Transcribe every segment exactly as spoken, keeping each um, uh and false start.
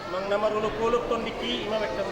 Manang na marolopolop tondingki, ima mekam.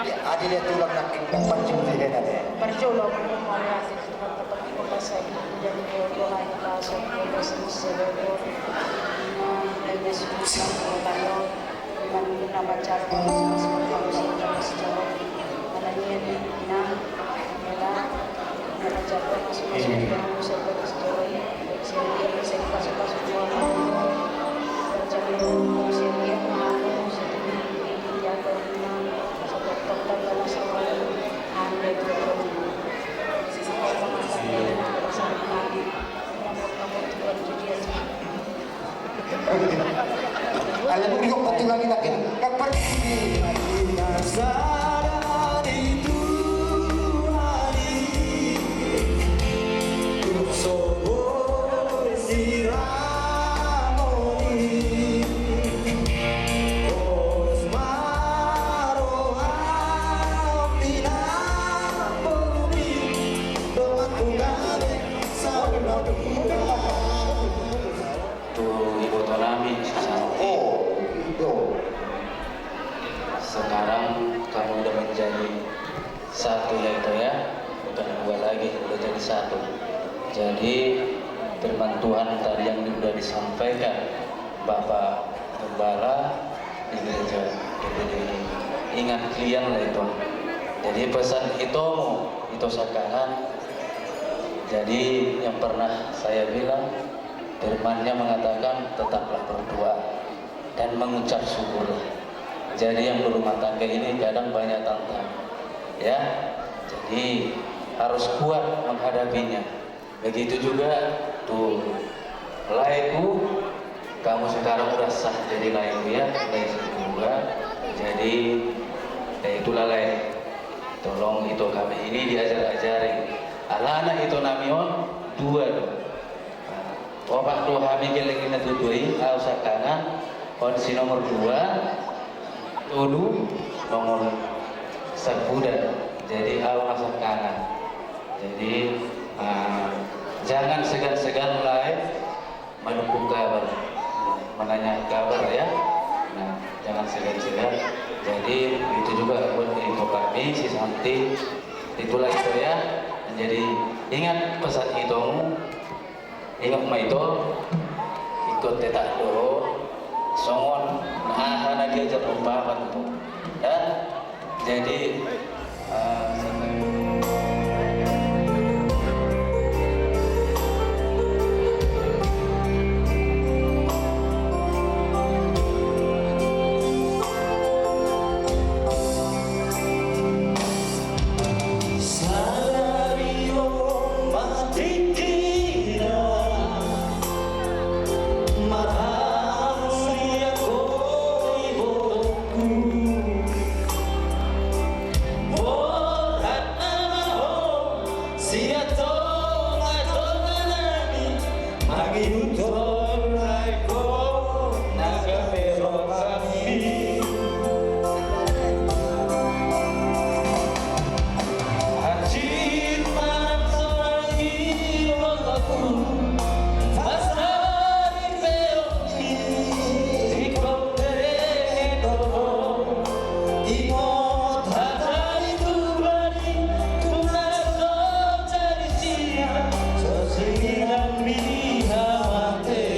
Adi, adi dia tulang nangkin parjolo dia. Parjolo, mari kasih Tuhan tetap dikuasai dan dikuasai. Alai bung di hok poti lagi lagi. Kan pergi. Tu iboto nami, Sisa. Oh, ido. Sekarang kamu udah menjadi satu ya, Ito, ya. Bukan dua lagi, udah jadi satu. Jadi, firman Tuhan tadi yang udah disampaikan Bapak Gembala di gereja G P D ini, ingat kalian lah itu. Jadi, pesan Ito mu, Ito Sangkangan. Jadi, yang pernah saya bilang, firman-Nya mengatakan, "Tetaplah berdoa dan mengucap syukurlah." Jadi, yang berumah tangga ini kadang banyak tantangan, ya. Jadi, harus kuat menghadapinya. Begitu juga tu laeku, kamu sekarang udah sah jadi laeku, ya, lae si Kuba. Jadi, ya, itulah, lae. Tolong Ito kami ini diajar-ajari. Alana Ito nami on dua do. Opat do hami, geleng ninna tutu i, au Sangkangan, on si nomor dua, tolu, nomor Sapudan. Jadi, au ma Sangkangan. Jadi, ah, jangan segan-segan, lae, menunggu kabar, menanya kabar, ya. Nah, jangan segan-segan. Jadi, itu juga buat Ito kami, si Santi. Itulah Ito, ya. Jadi, ingat pesan Ito mu. Ingot ma Ito, ingkon tetap do songon na aha na diajar ni umpama tu. Ya? Jadi, eh, Sian tongatonga nami, mangihuthon aek on na gabe rohami. Hansit ma sonang ibotoku, pasari pe on. Ingkon bereng do ho, ingot hata ni Tuhan i, tung na so jadi sia, so singgilang ni hamate.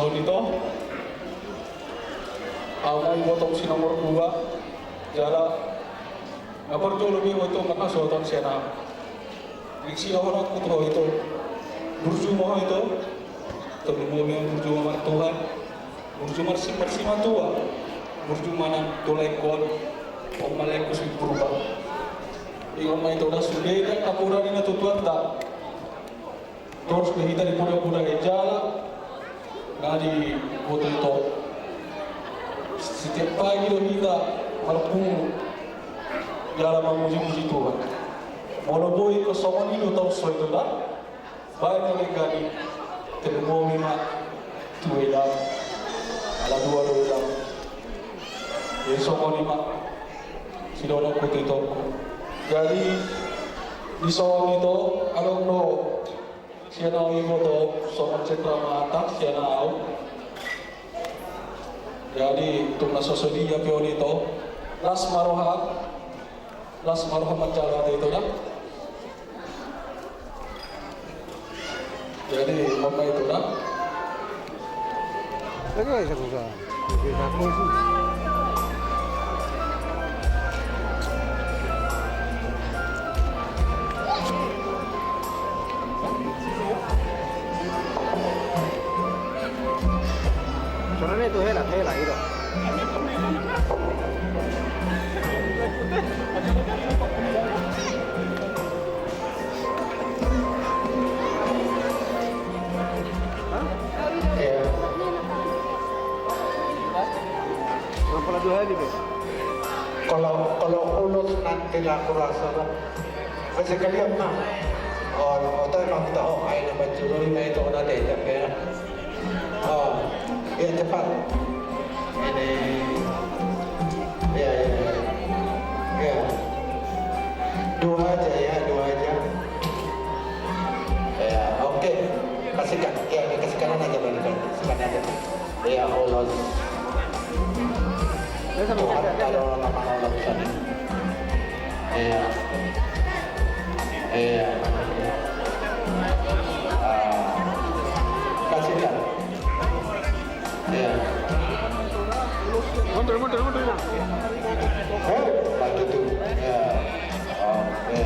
Ito, au ma ibotom si nomor dua, jala na parjolo be ho ito marhasohotan sian au. Disi dohononku tu ho ito, burju ma ho ito, tolu ma be burju ma martuhan, burju marsi-, marsimatua, burju ma nang tu laengku on, on ma laengku si Purba. Ingot ma ito da sude da haporan ni natuatuanta. Torus do hita di poda-poda i jala na diboto ito. Setiap pagi do hita marpungu jala mamuji-muji Tuhan. Molo boi ingkon songon i do taon so ito da. Baen ma denggan i, tolu ma be ma tu edam. Ala dua do edam. Jadi songon i ma sidohononku tu itongku. Jadi di son ito adong do sian au iboto songon cendramata sian au. Jadi tung na so sadia pe on ito, las ma roha, las ma roha manjalo ate ito da. Jadi on ma ito da. Oke, bisa, bisa. Bisa, bisa. Suarana itu hela, hela itu. Iya. Yang pala dua hari be. Kalau, kalau ulos nanti lah kurasa lah. Masih kalian mah. Oh, otak emang kita, oh, ayo nambah judul, nah, itu udah deh, tapi ya. Oh, iya, cepat. Ini. Iya, iya, iya. Iya. Dua aja ya, dua aja. Iya, oke. Kasihkan. Iya, kasihkan aja, balikan. Kasihkan aja. Iya, ulos. Tuhan, ada orang apa, ulos sana. Iya. Iya. Ah. Kasihkan. Iya. Mundur, mundur, mundur. Eh, batu tuh. Iya. Oke.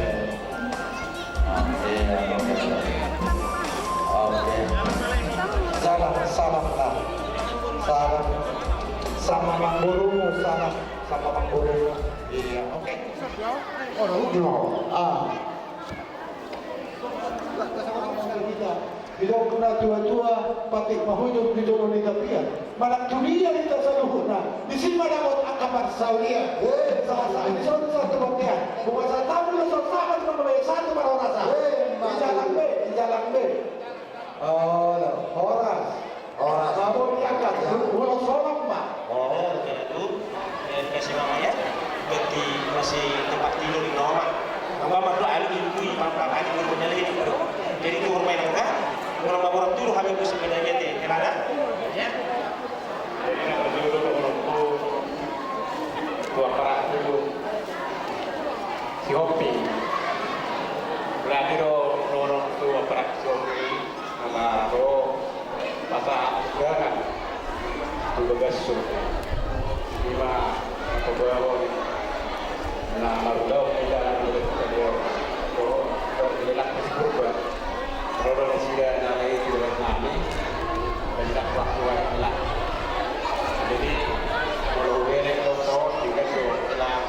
Oke, oke. Oke. Salam, salam, salam. Salam. Sama mangguru, salam. Sama mangguru. Iya, oke. Oh, udah. Ah. Didok natuatua, patik ma hujur di jolo ni tapian. Manang tu dia hita saluhutna, disi ma dapot angka parsaulian. Eh, sahat-sahat dison sahat tu bontean. Bukan sahat tamu do sahat-sahat, bukan sahat tu parhorasan. Eh, di jalan be, di jalan be. Oh, horas. Horas. Molo diangkat, molo solong ma. Oh, betul. Eh, kasih namanya, berarti masih tempat tidur di rumah. Apa, apa, apa, anu, ibu, ibu, apa, apa, anu, ibu, ibu, ibu. Jadi, itu rumah yang enggak, kalau mau orang tidur, habis itu sebenarnya, teh, kenapa? Ya. Jadi, na parjolo dohononku tu aparatur si Hopi. Berarti do dohononku tu aparatur si Hopi. Nama do pasahat undangan tu bagaso. Ima pagawai na mardalan tu bagaso. Dohot, dohot di lelak si Purba. Ro do nasida na lae tu bagaso nami. Dan dapat waktu lah. Jadi, molo hubereng do, tinggal do, lah.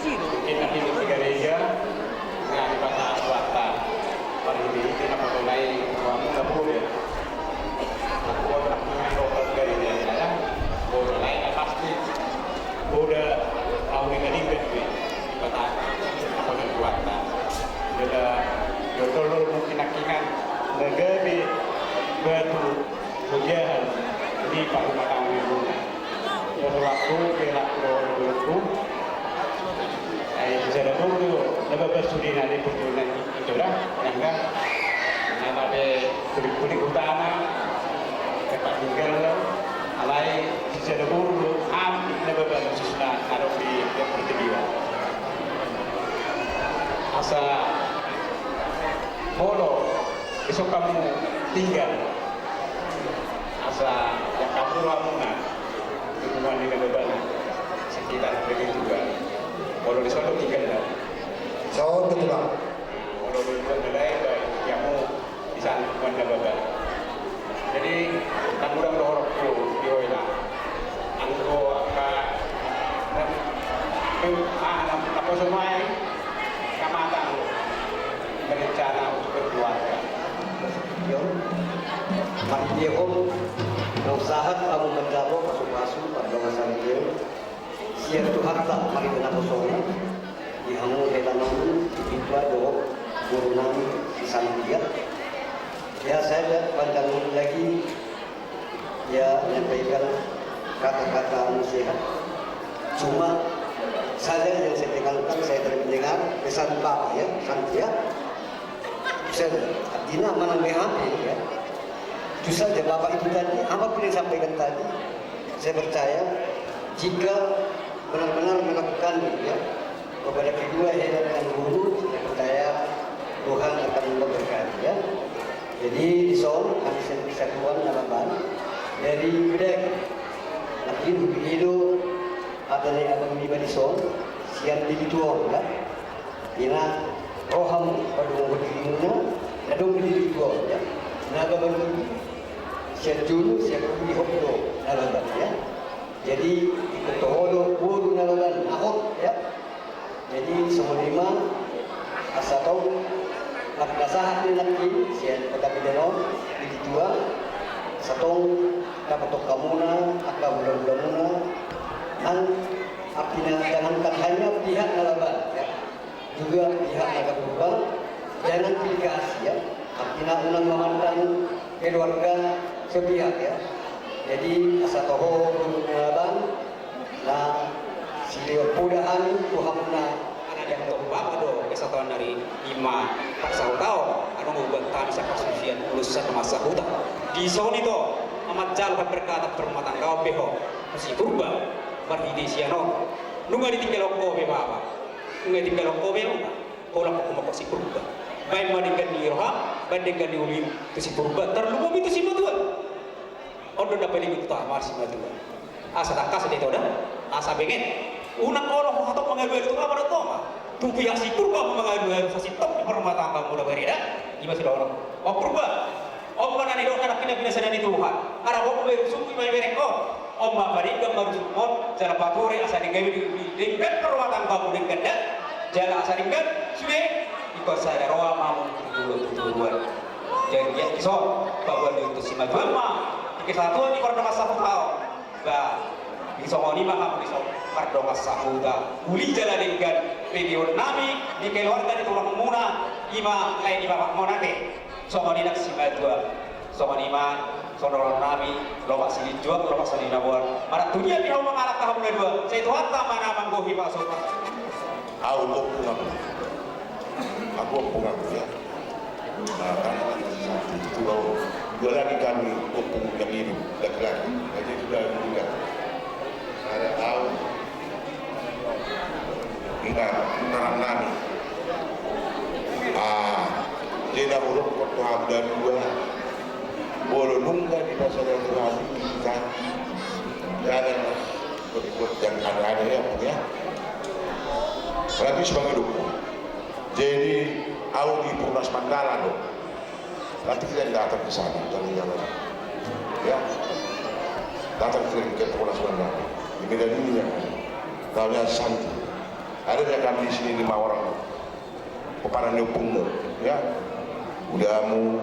Mungkin nanti di gareja, nah, di pasar Selatan. Baru di, di apa tuh, naik, uang, nggak boleh. Aku mau bilang, ini lokal gareja, ya, ya. Boleh, naik, pasti. Udah, tahu ini ribet, nih. Kata, apa yang kuat, nah. Udah, jodoh lu mungkin akingan, nggak gabe, batu, hujan, di parumahan rumah. Olo, waktu, kira, olo, olo, olo. Ai, bisa ada dulu, nggak berbesudina di perkebunan. Itulah, yang enggak, nama de kulit-kulit utama, tempat tinggal, alai sisi ada buru, am, na bapak khususna, adong di, di pertiwi. Asa, molo, besok kamu tinggal, Sa, ya kamu ramuna, dukungan ni na babana, sekitar begitu juga. Kalau di sono tinggal dah. Sono tulang. Kalau di luar nilai baik, ya mau di sana dukungan na babana. Jadi, kan kurang dohorok tu, di Oila. Anggo angka, dan, ah, na, apa semua, kamatang berencana untuk berkeluarga. Yo, marhitehon na sahat hamu manjalo pasupasu pardongansaripeon sian Tuhanta marhite naposona di hamu hela namu di pitua dohot boru nami si Santia. Ya, saya tidak panjang lagi, ya, menyampaikan kata-kata nasihat. Cuma saja yang saya dengarkan, saya tidak mendengar pesan Bapak, ya, Santia. Saya, artinya mana B H P, ya. Justru saja Bapak itu tadi, apapun yang disampaikan tadi, saya percaya jika benar-benar melakukan, ya, kepada kedua hela dan guru, saya percaya Tuhan akan memberkati, ya. Jadi, di son, kami sendiri satuan na babana dari Bedek. Nah, ini begitu, apa nih, abang Biba di son, sian di Bituon, ya. Ina, roham, padung, padung, na dong di Bituon, ya. Na babana, sian julu, sian di hop do, na babana, ya. Jadi, ikut toho do, boru na babana, ahok, ya. Jadi, songon i ma, asa tong, na sahat ni nangkin, sian kota Medan on, di Bituon, asa tong, dapothon hamuna, angka hula-hulamuna, nang, artina, jangankan hanya pihak na babana, ya. Juga pihak na gabe purba, jangan pilih kasih, ya. Artina unang memandang keluarga sepihak, ya. Jadi, asa toho, boru na babana, na silehon poda hami tu hamuna. Karena dia ketua bapak do, kesatuan dari ima, Pak Sautao, anu, ngubat tani sapa susian, urusan masa huta. Di son i do, amat jalo berkata perumah tangga, beho, si Purba, marhite sian on. Nunga ditinggalhon ho be, Bapak. Nunga ditinggalhon ho be, Bapak. Holan ho mangkok si Purba. Baen ma denggan ni roha, baen denggan ni uli tu si Purba. Tarlumobi tu si Matua. On do na paling utama si Matua. Asa tangkas do i, Toda. Asa benget. Unang olo ho hatop mangalualu tu amang dohot inang. Tu pihak si Purba mangalualu, sasintong di perumah tangga muna bareda. Ima sude olo. O Purba. On ma na nidok na pinapinasada ni Tuhan. Ara boku be rusuk ima iberek on. On ma padenggan ma rusuk on, jala pature asa denggan i, denggan perumah tanggamu denggan da. Jala asa denggan sude, ingkon sada roha ma hamu tu tubuan. Jadi, ya, di son, paboa ni utus si Matua ma di kesatuan ni pardongan sahuta on. Ba, di songon i ma hamu di son, pardongan sahuta. Uli jala denggan, pegehon nami di keluarga ni tulangmuna, ima lae ni bapakmuna ate. Songon i nang si Matua. Songon i ma sondolan nami, lomak silinjuang, lomak salinaboan. Maratunia pe hamu mangalangka hamu na dua, sai Tuhanta ma na manggohi pasokan. Au ompung hamu. Aku ompung hamu, ya. Nah, kan, itu loh. Dua lagi kami ompung yang hidup, laki-laki. Jadi sudah meninggal. Ada au. Ingat, terang nami. Ah, jadi na hudokkon tu hamu na dua. Molo nunga dipasada Tuhan hita, jangan berbuat yang aneh-aneh, ya, Bung, ya. Berarti sebagai dukun. Jadi, au di Purnas Mandala, dong. Nanti kita datang ke sana, jalan-jalan. Ya. Datang ke, ke Purnas Mandala. Di Medan ini yang ada. Namanya Santi. Ada dia kami di sini lima orang. Kepala ni ompungmu, ya. Udamu,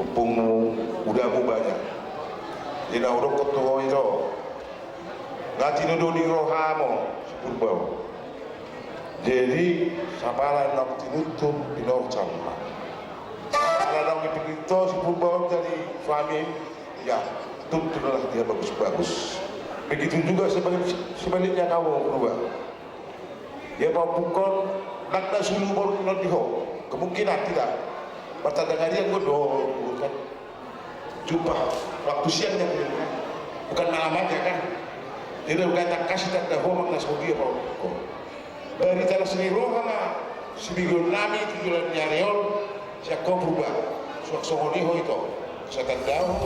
ompungmu, udamu banyak. Jadi na hudokkon tu ho ito. Nga tinodo ni roham on, si Purba on. Jadi, sapala naung tinuntun, pinorsan ma. Sapala naung dipilih ho si Purba on jadi suami, ya, tuntunlah dia bagus-bagus. Begitu juga sebalik-, sebaliknya kau, Purba. Dia paompungkon, nang na sulu boru ni ho. Kemungkinan tidak. Pertanda ngarian gue do, kan. Jumpa waktu siangnya, bukan malam aja, kan. Jadi, bukan tak kasih tanda ho manang na sadia, Pak. Barita las ni roha ma sibegehon nami tu joloan ni ari on, sian ho Purba, suang songon i ho ito. Satandahu.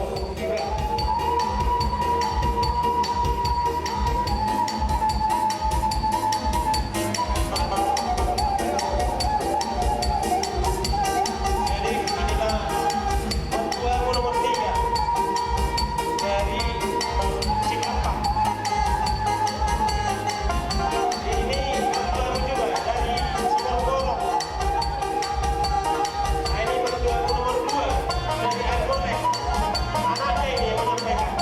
Jadi, inilah nomor dua, nomor tiga dari Cikapang. Ini nomor dua juga dari Siborgolong. Nah, ini nomor dua, nomor dua dari Argolek. Anaknya ini yang menyampaikan.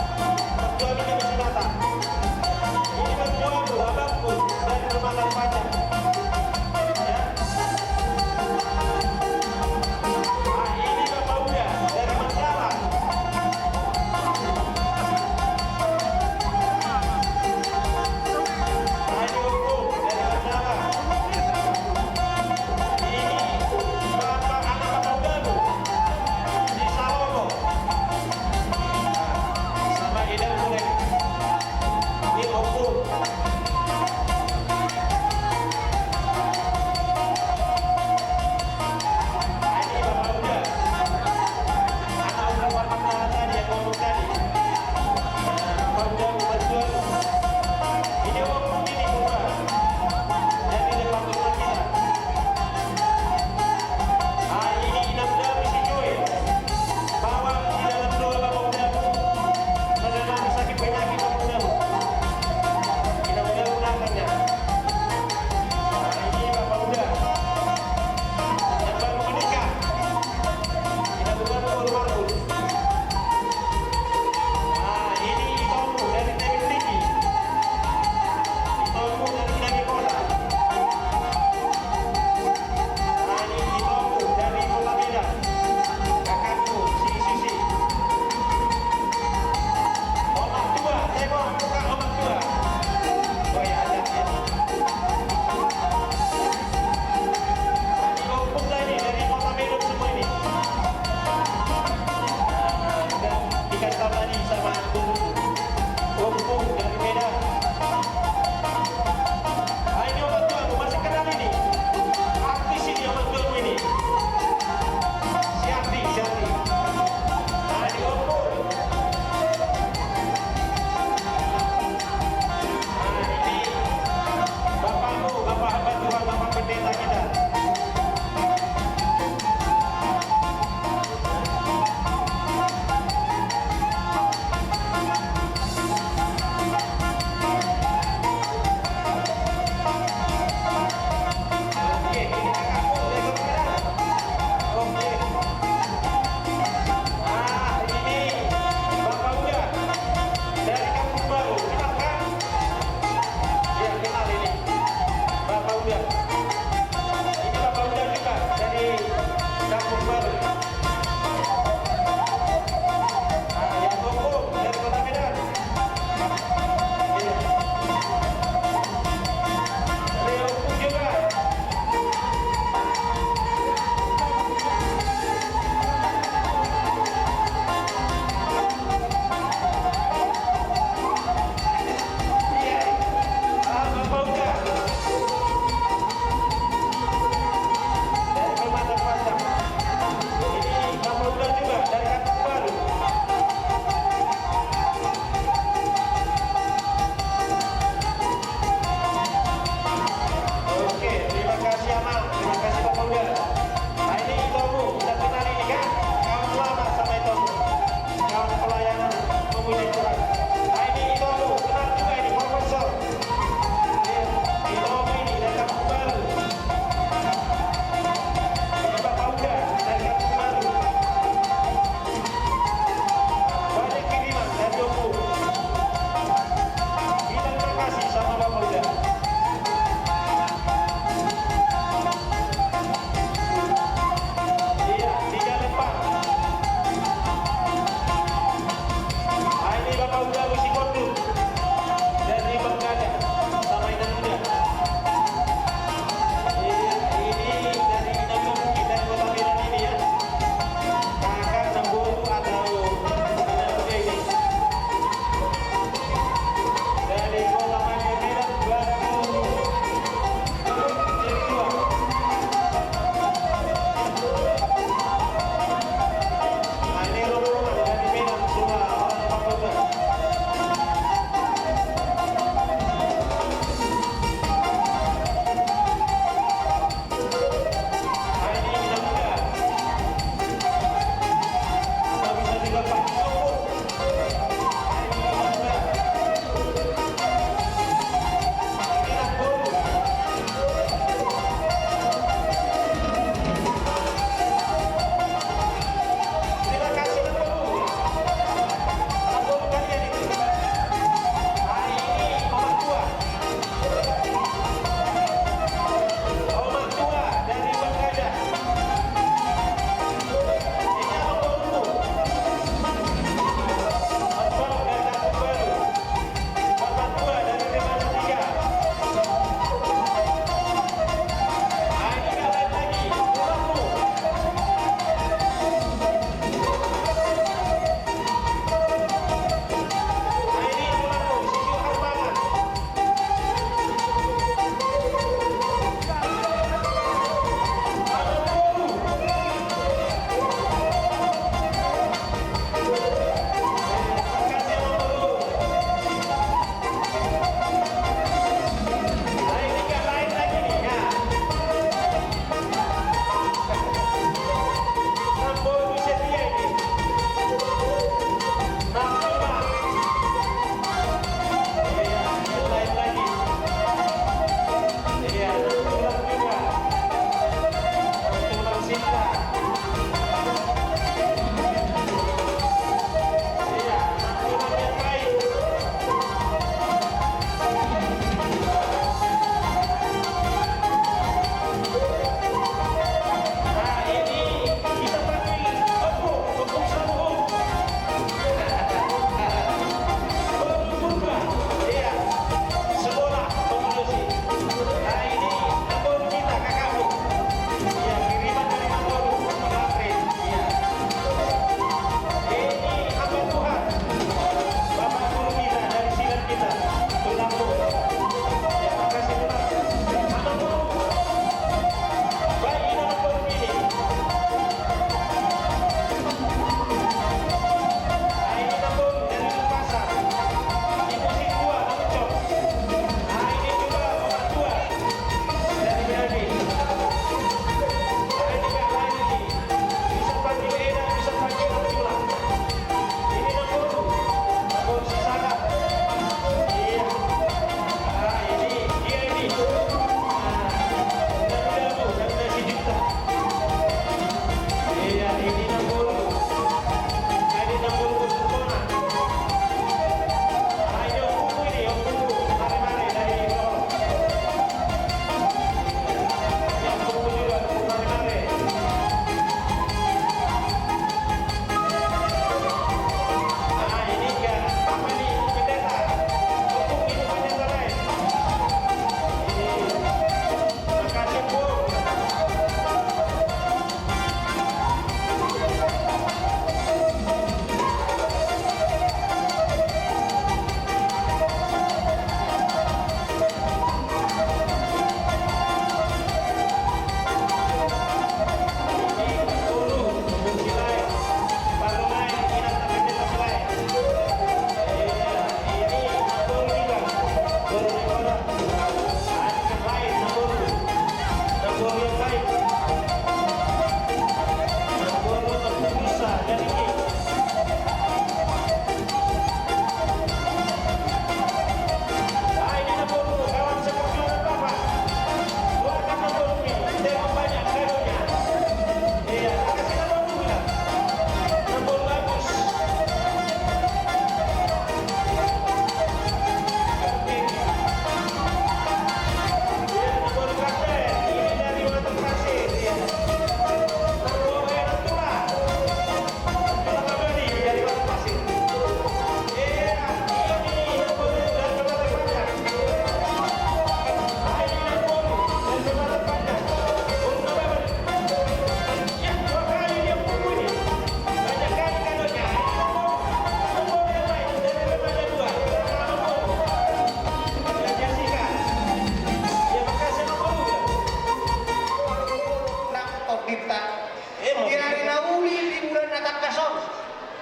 Di ari na uli di bulan na tangkas on,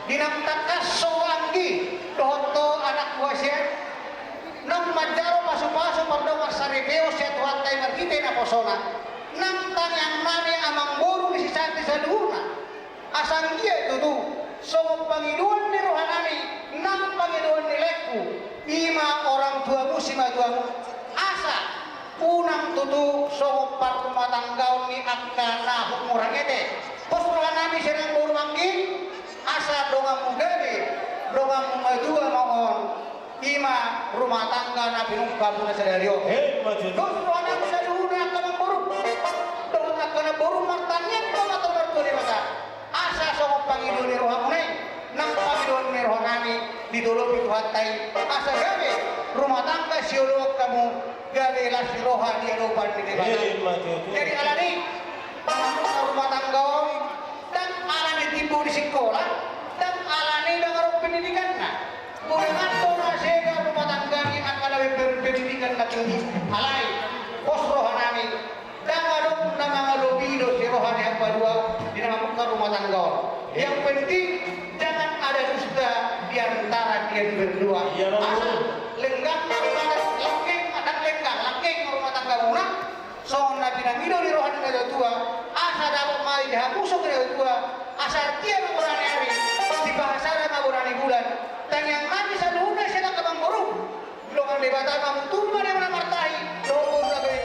di naung tangkas ho anggi dohot ho anakku hasian, naung manjalo pasupasu pardongansaripeon sian Tuhanta i marhite naposona, nang tangiang nami amangboru ni si Santi saluhutna. Asa anggiat tutu songon pangidoan ni roha nami nang pangidoan ni laengku, i ma orang tuamu simatuamu, asa unang tutu songon parrumatanggaon ni angka na hurang ete. Pos roha nami sian amangboru anggi, asa donganmu gabe donganmu matua ma on, i ma rumah tangga na pinungka muna sadari on. Dos roha nami saluhutna angka namboru dohot angka namboru martangiang ma tu Amanta Debata, asa songon pangidoan ni rohamuna i nang pangidoan ni roha nami ditolopi Tuhanta i, asa gabe rumah tangga sioloan hamu, gabe las ni roha di adopan ni Debata. Jadi alani i, rumah tangga on ndang alani timbo ni sikola, ndang alani ndang adong pendidikanna. Molo nangkin na sega rumah tangga ni angka na berpendidikan na tinggi, alai pos roha nami, ndang adong na mangalobi dohot roha ni hambadua di na mamungka rumah tangga on. Yang penting jangan ada dusta di antara kalian berdua. Asa lenggang, langkeng, ndang lenggang, langkeng rumah tanggamuna. Songon na pinangido ni roha ni natuatua, asa dapot ma di hamu songon natuatua, asa artia ma bona ni ari, dipahasada ma bona ni bulan. Tangiang nami saluhutna sian angka namboru, dongan Debata ma, mutu ma di na martahi dohot boru na baik.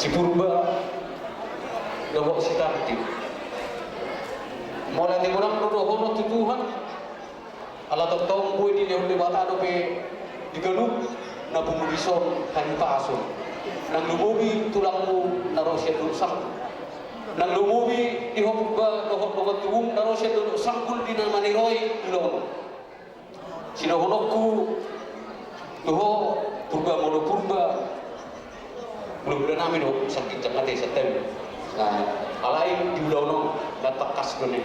Si Purba dohot si Tartib. Mauliate godang do dohonon tu Tuhan. Ala tongtong boi dilehon Debata dope di ganup na pungu dison hahipason. Nang lumobi tulangmu na ro sian Dolok Sanggul. Nang lumobi di ho Purba dohot dongan tubum na ro sian Dolok Sanggul di na maniroi ulaon on. Sidohononku tu ho Purba, molo Purba, molo nami do sangkin jangate santabi. Nah, alai di ulaon on na tangkas do ne.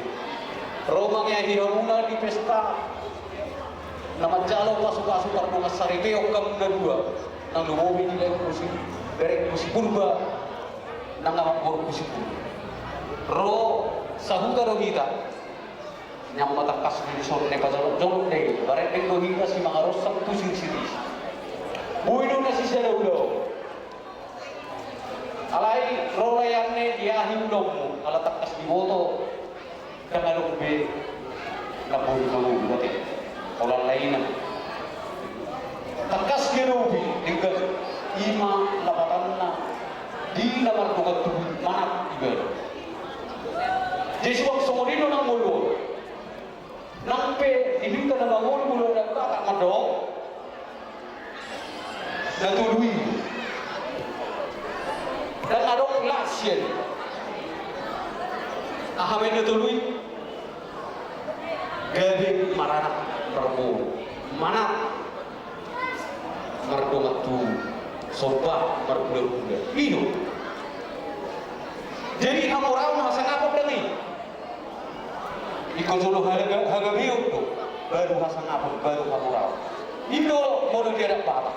Ro mangeahi hamuna di pesta na manjalo pasupasu pardongansaripeon hamu na dua. Nang lumobi dilehon ho si berengku si Purba, nang amangborungku si Purba. Ro sahuta do hita. Nian ma tangkas do dison na pajolokjolok do i, barendeng do hita simangaronsang tu sirsir i. Boi do na sisada ulaon. Alai ro rajanami, diahi ulaonmu, ala tangkas diboto. Ndang adong be na boi mangolu ate. Holan na ina. Tangkas diadopi, denggan. I ma lapatanna di na mardongan tubu, manat ibana. Jadi suang songon i do na mangolu on. Nang pe di hita na mangolu molo adat Batak mandok na tolu i. Ndang adong las sian i. Aha ma i na tolu i? Gabe, maranak, marboru. Manat, mardongan tubu, somba, marhulahula. I do. Jadi hamoraon, hasangapon ndang i. Ingkon jolo haga-, hagabeon do, baru hasangapon, baru hamoraon. I do molo di adat Batak.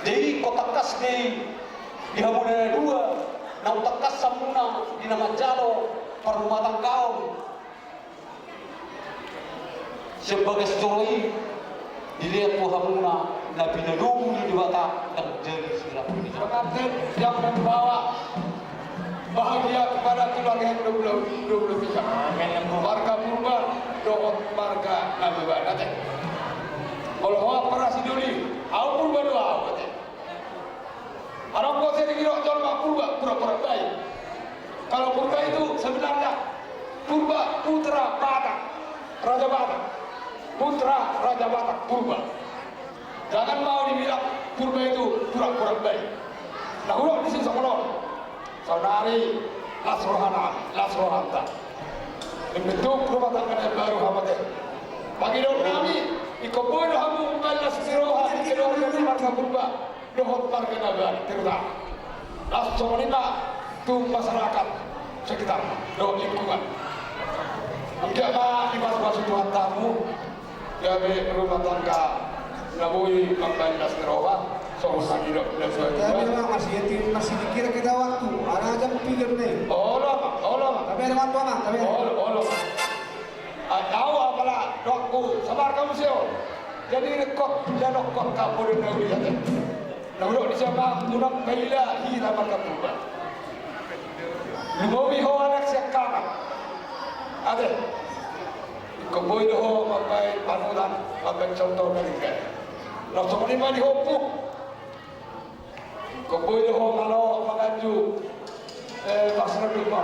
Jadi ingkon tangkas do i di hamuna na dua, naung tangkas hamuna di na manjalo parrumatanggaon. Sian bagas joro i, dilehon tu hamuna na pinadomu ni Debata, ndang jadi sirap ni. Pengantin yang membawa bahagia kepada keluarga yang dua puluh, dua puluh tiga. Marga Purba dohot marga Nababan, ate. Olo, ho ampara Sidoli, au Purba do au, ate. Adong pe sering didok jolma Purba, pura-pura baik. Kalau Purba itu sebenarnya Purba putra Batak, Raja Batak. Putra Raja Batak Purba. Jangan mau dibilang Purba itu pura-pura baik. Na hudok disi songon on. Saonari las rohana, las rohanta. Membentuk rumah tangga yang baru, hamu ate. Pangidoan nami, ingkon boi do hamu mambahen las ni roha di keluarga ni marga Purba dohot marga Nababan, terutama. Laos songon i ma tu masyarakat sekitar dohot lingkungan. Anggiat ma dipasupasu Tuhanta hamu, gabe rumah tangga na boi mambahen las ni roha, songon na nidok ni natuatua. Tapi memang masih yatim, masih dikira kita waktu, ada aja pikir nih. Olo ma, olo ma. Tapi ada waktu, Amang, tapi ada. Olo, olo. Ai au apala dohononku, sabar hamu sio. Jadi ringkot, pinda dohot kampung na uli ate. Na hudok disi ma, unang maila hita marga Purba. Lumobi ho anak siangkangan, ate. Ingkon boi do ho mambahen panutan, mambahen contoh na denggan. Laos songon i ma di ho Ompung. Ingkon boi do ho malo manganju, eh, pasrah do ho.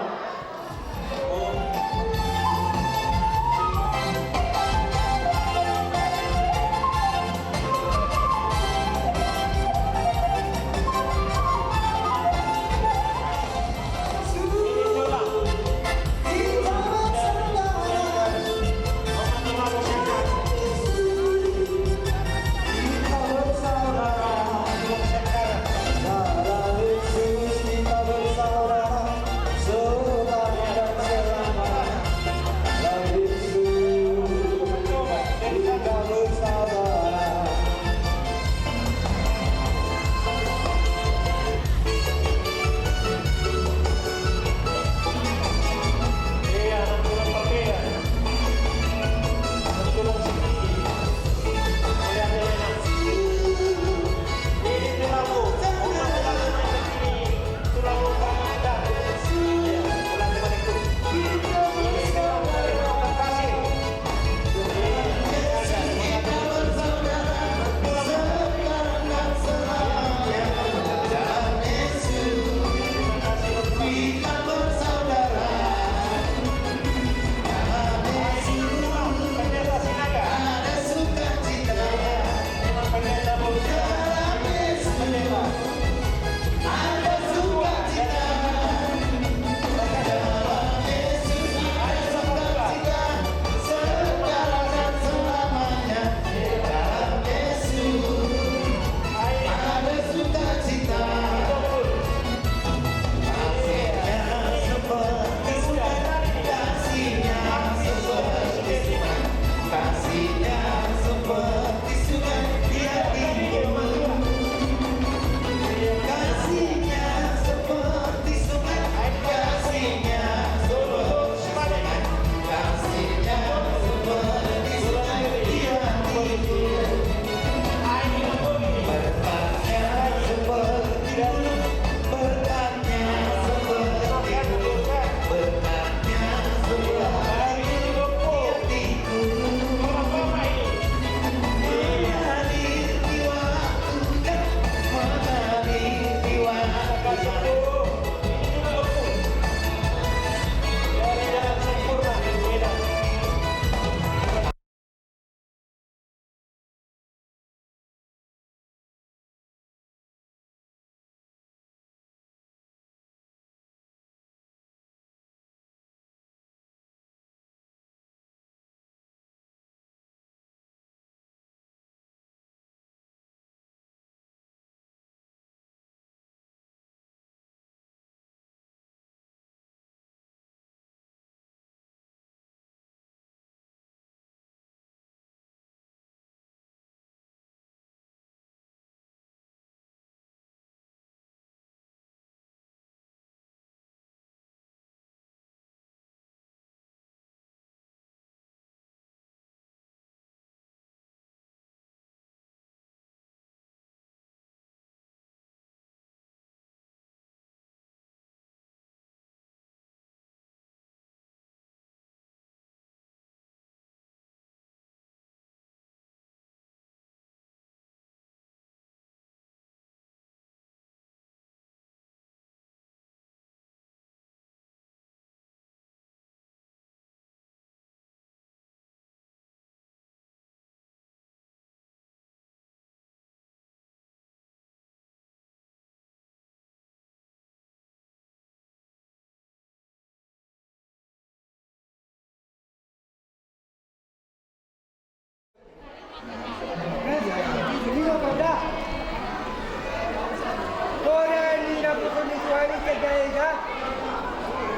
Ega,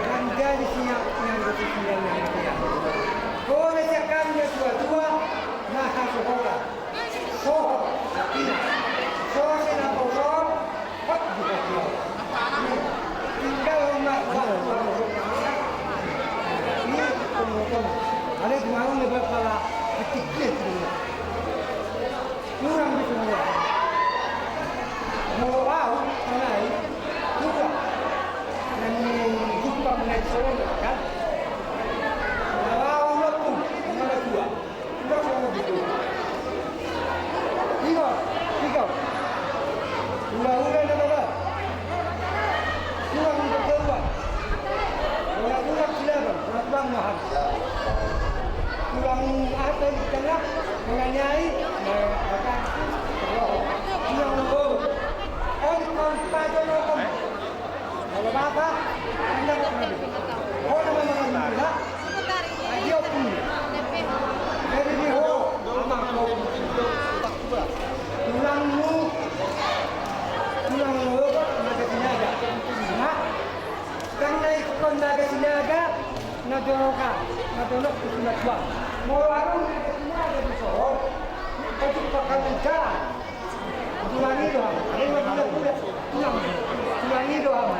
dan jadi siap yang betul yang dia. Kau siapkan dia dua-dua, nah, satu orang. Sohot, artinya, sohot, sohot, hot, bukan sohot. Tinggal umat, umat, umat. Ini pemotongan. Ada di mana lebar kepala, ketik dia, gitu. Kurang di semua. Mau tahu, mulai, kurang. Dan jumpa mulai seorang, kan? Kalau waktu, mana dua? Ula-ula na barat. Tulang na barat. Tulang silaban, tulang mahal. Tulang apa di tengah, menganiai, tulang. Oh, pajonokan. Kalau bapa, anda kok nabi? Oh, nama nama nabi lah. Adio pun. Jadi di ho, amang ho. Tulangmu, tulangmu, maka sinaga. Nah, karena ikut kon maka sinaga, na donoka, na donok tu sunat bang. Mau warung, na sinaga di soho. Itu pakai jalan. Tulang i do ham. Tulang i do ham.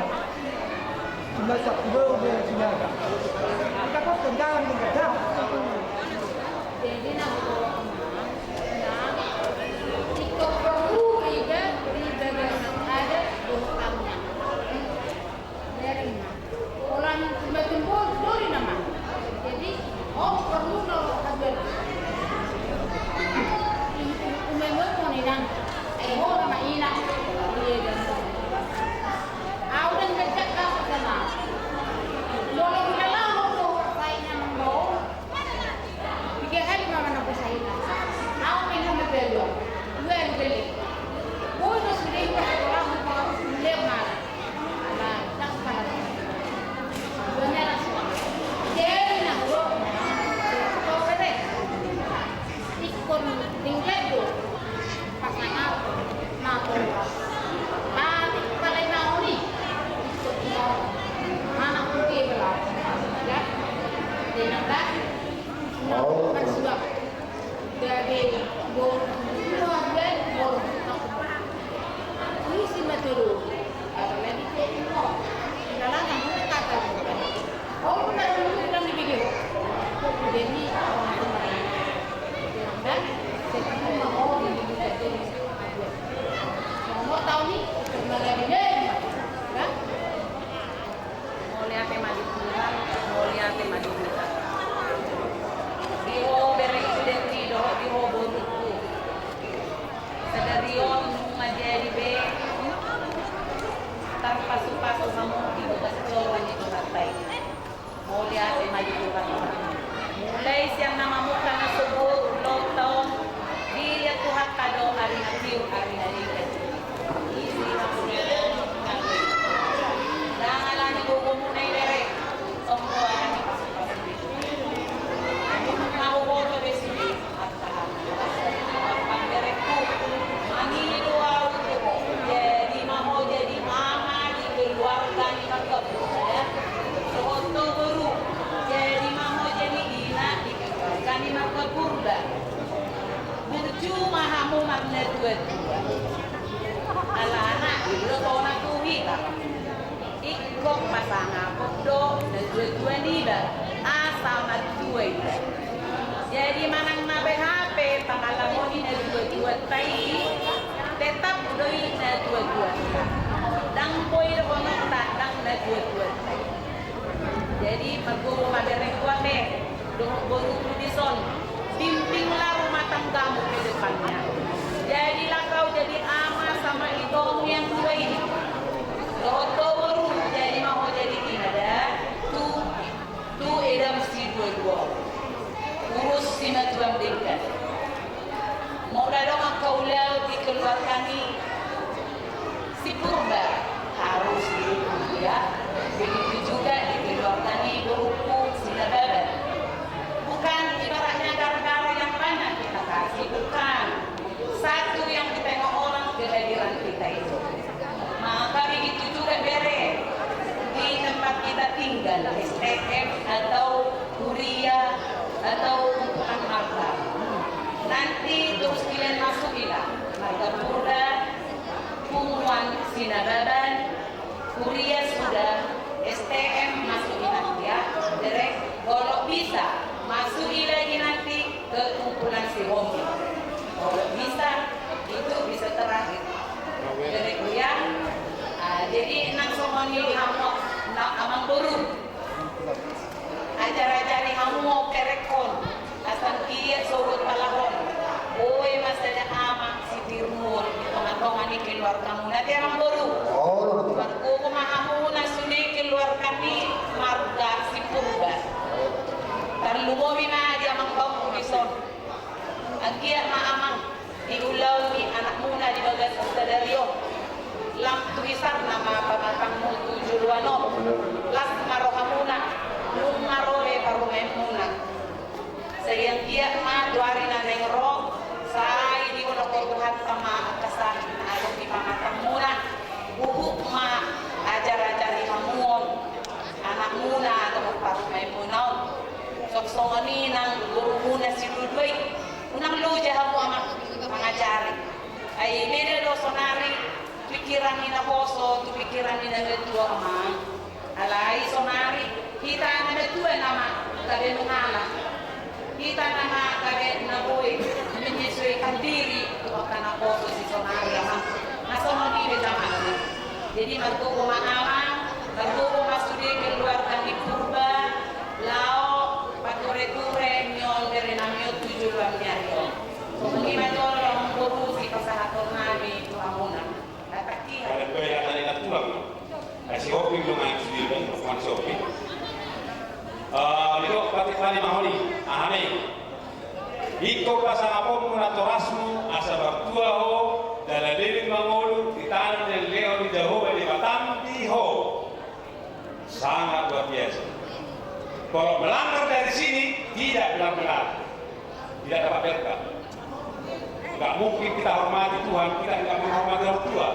Cuma satu do, do sinaga. Kita kok tendangan dengan dah. Jadi, nah, nah, ikut perlu riba, riba dengan ada dosa. Jadi, nah, orang cuma jempol, dori nama. Jadi, oh, perlu no hadir. Umai mau ni nang, eh, oh, nama ina. Iya, dan au dan kecak kau sana. Boleh kita lawan tu, saingan mau. Tiga kali mama nak usaha ini. Au pengen mau beli. Dua yang beli. Gue udah sudah ikut sekolah, mau sekolah, mau beli mana? Nah, tak salah. Dua merah semua. Jadi, nah, gue, kau beli. Ikon tinggal tu. Pasangan. Nah, tu. Nah, di kepala yang mau ni. Anak putih belah. Ya. Dia nak. Nah, kan sudah. Jadi, bo-, keluarga, bo-, isi maturu. Ada lagi ke imo. Dalam aku kata. Oh, benar, benar, benar, di video. Jadi, dan saya mau di video. Mau tahu ni, pernah lagi deh. Kan? Mauliate ma di Tuhan, mauliate ma di Tuhan. Di ho berengku, di ho borungku. Sadari on nunga jadi be tarpasupasu hamu di bagas joro ni Tuhanta i. Mauliate ma di Tuhan. Mulai sian na mamungka na sogot, ulang tahun, dilihat Tuhanta do ari na tiur, ari na denggan. Isi hamu ni. Ndang alani gogomuna i, bere. Tonggo alani pasupasu. Nahu boto be sini. Pamberekku, mangido au tu ho, jadi ma ho jadi ama di keluarga ni marga Purba. Dohot ho boru, jadi ma ho jadi ina di keluarga ni marga Purba. Burju ma hamu marnatuatua. Alana i do tona tu hita. Ingkon pasangapon do natuatua niba, asa martua iba. Jadi manang na beha pe pangalahon ni natuatuanta i, tetap do i natuatuanta. Ndang boi dohononta ndang natuatuanta i. Jadi margogo ma berengku ate dohot borungku dison, bimbinglah rumah tanggamu ke depannya. Jadilah kau jadi ama sama itomu yang dua ini. Dohot ho boru, jadi ma ho jadi ina da tu, tu edam siduadua. Urus simatuam denggan. Molo adong angka ulaon di keluarga ni si Purba, harus dihukum dia. Begitu juga di keluarga ni borungku si Nababan. Bukan ibaratnya gara-gara yang banyak kita kasih, bukan. Satu yang ditengok orang kehadiran kita itu. Maka begitu juga bere. atau kuria, atau kumpulan marga. Nanti terus kalian masuk ila marga Purba, punguan Sinababan, kuria sudah, S T M masuk ila, ya, derek, kalau bisa masuk ila lagi nanti ke kumpulan Sihombing. Kalau bisa, itu bisa terakhir. Derek, ya. Ah, jadi nang songon i hamu, nang amangboru. Ajar-ajari hamu kerekhon, asa anggiat sogot palahon. Boi ma sada amang sitiruon di tonga-tonga ni keluargamuna, ate amangboru. Margogo ma hamuna sude keluarga ni marga Sipurba. Tarlumobi ma di amangboru dison. Anggiat ma amang, di ulaon ni anakmuna di bagasan sadari on, lam tu hisarna ma pamatangmu tu joloan on. Las ma rohamuna, nunga ro be parumaenmuna. Sai anggiat ma tu ari na naeng ro, sai dioloi Tuhanta ma angka sahit na adong di pamatangmuna, huhut ma ajar-ajari hamu on anakmuna dohot parumaenmuna on. Songon i nang borumuna si dua-dua i, unang loja hamu amang mangajari. Ai beda do sonari pikiran ni naposo tu pikiran ni natua, amang. Alai sonari hita natua nama gabe nunga ala. Hita nama gabe na boi menyesuaikan diri tu angka naposo si sonari, amang. Na songon i be, amang. Jadi margogo ma amang, margogo ma sude keluarga ni Purba, laho pature-ture ni on bere nami on tu joloan ni ari on. Songon i ma jolo amangboru sipasahaton nami tu hamuna. Pada kue hata ni natulang. Ai Sihombing do ma sude, bukan Sihombing. Ah, didok patik pani mahoni, aha ma i? Ingkon pasangaponmu natorasmu asa martua ho, jala leleng mangolu di tano na nilehon ni Jahowa Debatam di ho. Sangat luar biasa. Kalau melanggar dari sini, tidak benar-benar. Tidak dapat berkah. Nggak mungkin kita hormati Tuhan, kita nggak menghormati orang tua.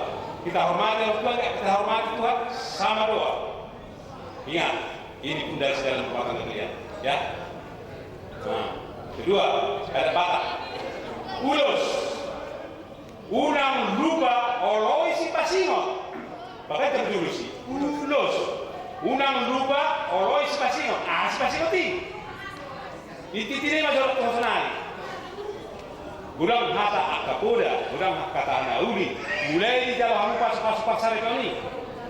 Kita hormati orang tua, nggak kita hormati Tuhan, sama doang. Ingat, ini pondasi dalam rumah tangga kalian, ya. Nah, kedua, ada Batak. Ulos. Unang lupa oloi sipasingot. Pakai terjurus i. Ulos. Unang lupa oloi sipasingot. Ah, sipasingot i. Inti-intina i ma jolo tu sonari. Godang hata angka poda, godang hata na uli. Mulai dijalo hamu pasu-pasu parsaripeon i.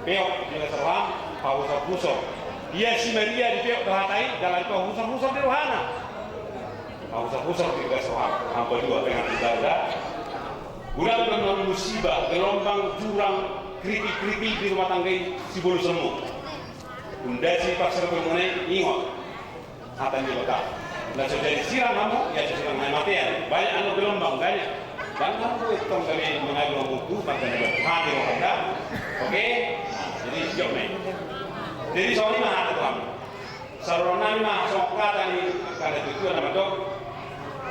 Peok di bagasan roham, pahusor-husor. Ia si Maria dipeok do hata i, jala dipahusor-husor di rohana. Pahusor-husor di bagasan roham. Hampani dua pengantin baru da. Godang do na musibah, gelombang, jurang, kerikil-kerikil di rumah tangga i, sibolusonmu. Pondasi parsaripeonmuna i, ingot. Hata ni Debata. Na so jadi sirang hamu, ia so sirang hamatean. Banyak anu gelombang, banyak. Banyak anu tong kami mengadu hamu tu, maka dapat hati rohanta. Oke? Jadi, jawab nih. Jadi, soal ini mah hata Tuhan. Saluran nami ma songon hata ni angka na tuatua na mandok.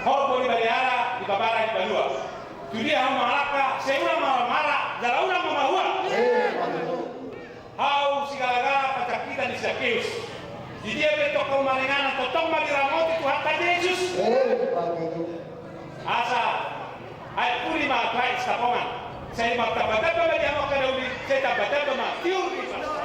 Horbo ni balihara, di babara ni balua. Tu dia hamu mangalangka, sai unang marmara, jala unang mambahua. Hau sigala-gala pancangkitan ni si Zakeus. Di dia pe tong hamu maringanan, tongtong ma diramoti Tuhanta Jesus. Asa, ai puli ma tu aek sitapongan. Sai martamba-tamba ma di hamu angka na uli, sai tamba-tamba ma tiur ni pasa.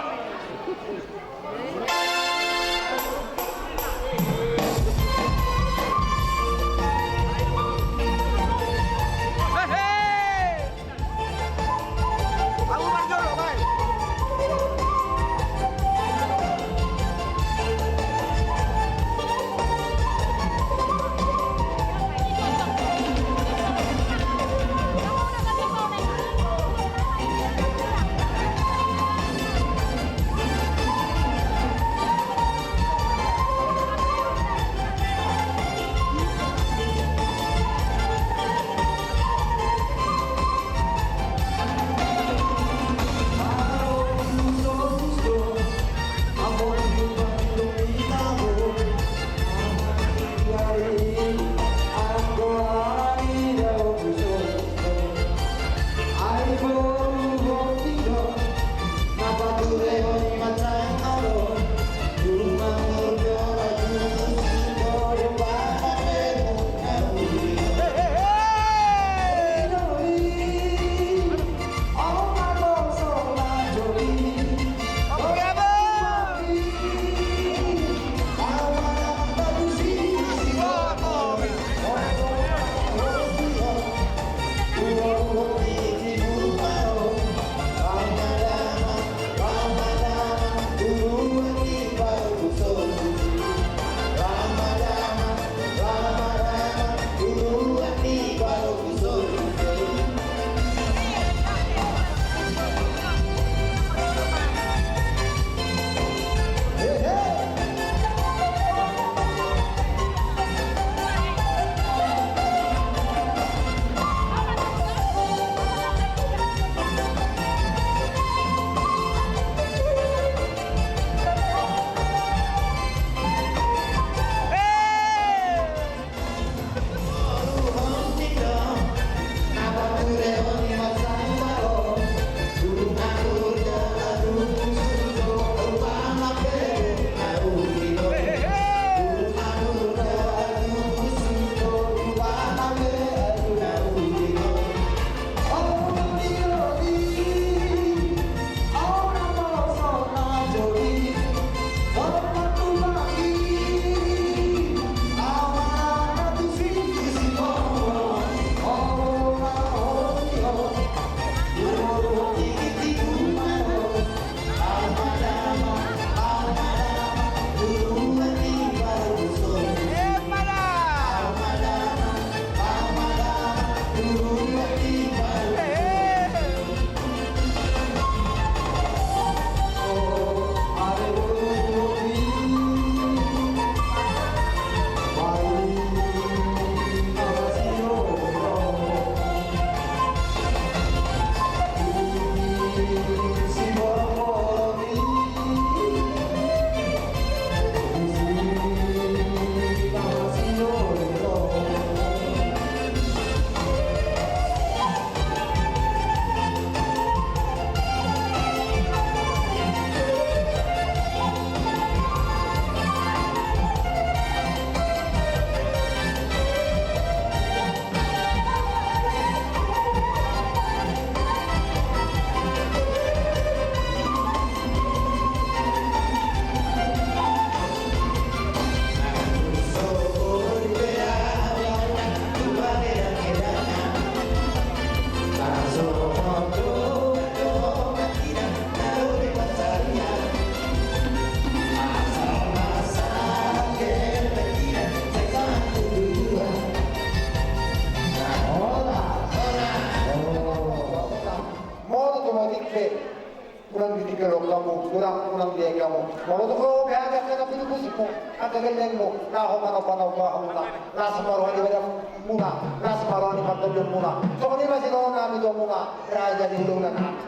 Unang ditinggalhon hamu, unang, unang diae hamu. Molo tung ro pe hamu angka na pinupusmu, angka gellengmu, laho manomba-nomba hamuna. Las ma roha ni badanmuna, las ma roha ni partondionmuna. Songon i ma sidohonon nami tu hamuna, raja ni hulahula nami.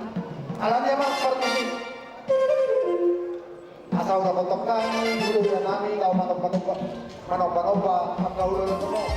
Alani i ma parmusik. Asa unang botok nami, hulahula nami, laho manomba-nomba. Manomba-nomba, angka ulaon on.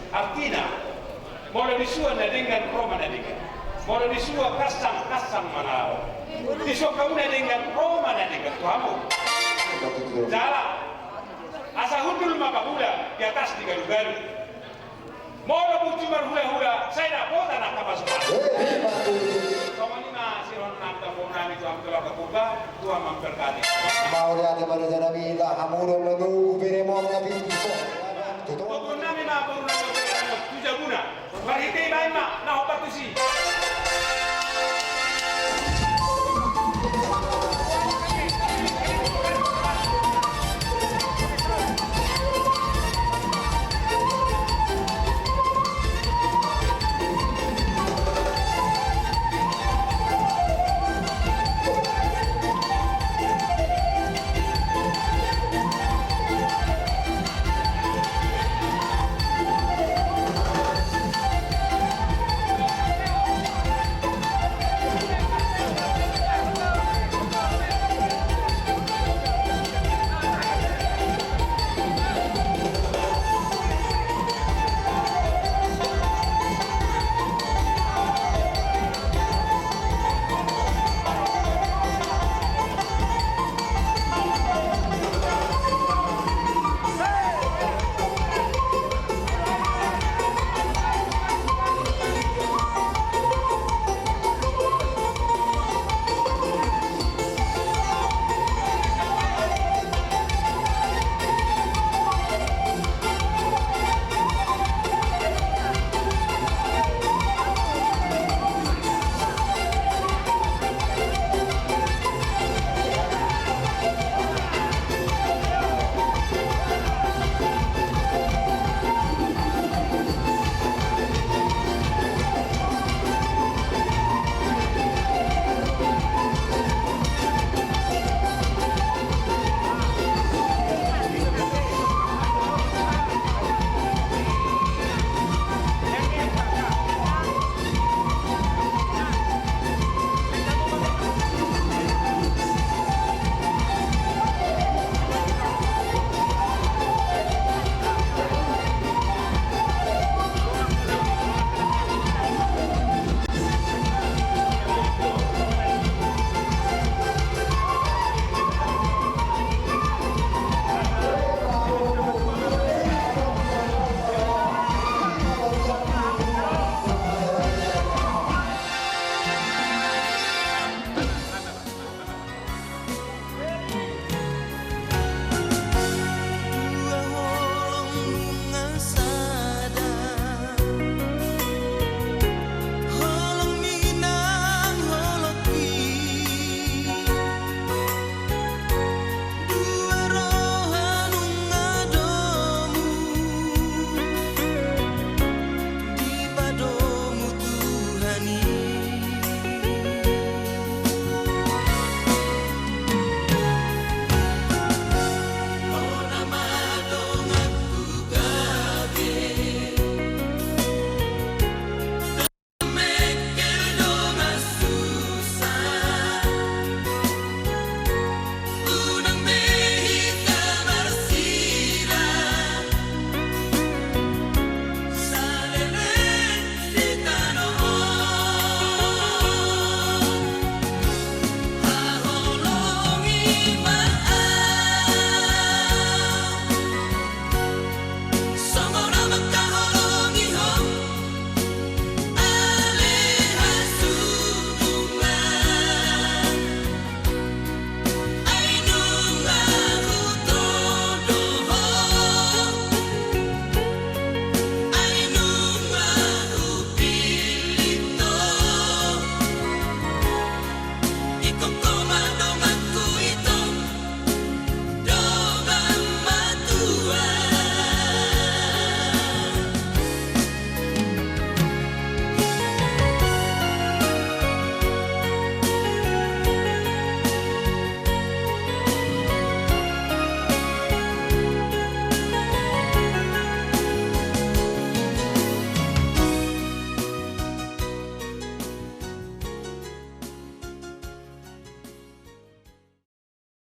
Artina, molo disua na denggan, ro ma na denggan. Molo disua kasang, kasang ma na ro. Disua hamu na denggan, ro ma na denggan tu hamu. Jala asa hundul ma pahula di atas ni galugalu. Molo burju marhulahula, sai dapotan angka pasupasu. Songon i ma sidohonon nami tu hamu, tu hamu tu angka purba, Tuhan memberkati. Mauliate ma di Tuhan, hamu do manogu, bere ma na pintu. Tutu. Tutu nami ma boru na tu jabuna. Marhite i baen ma na hombar tusi.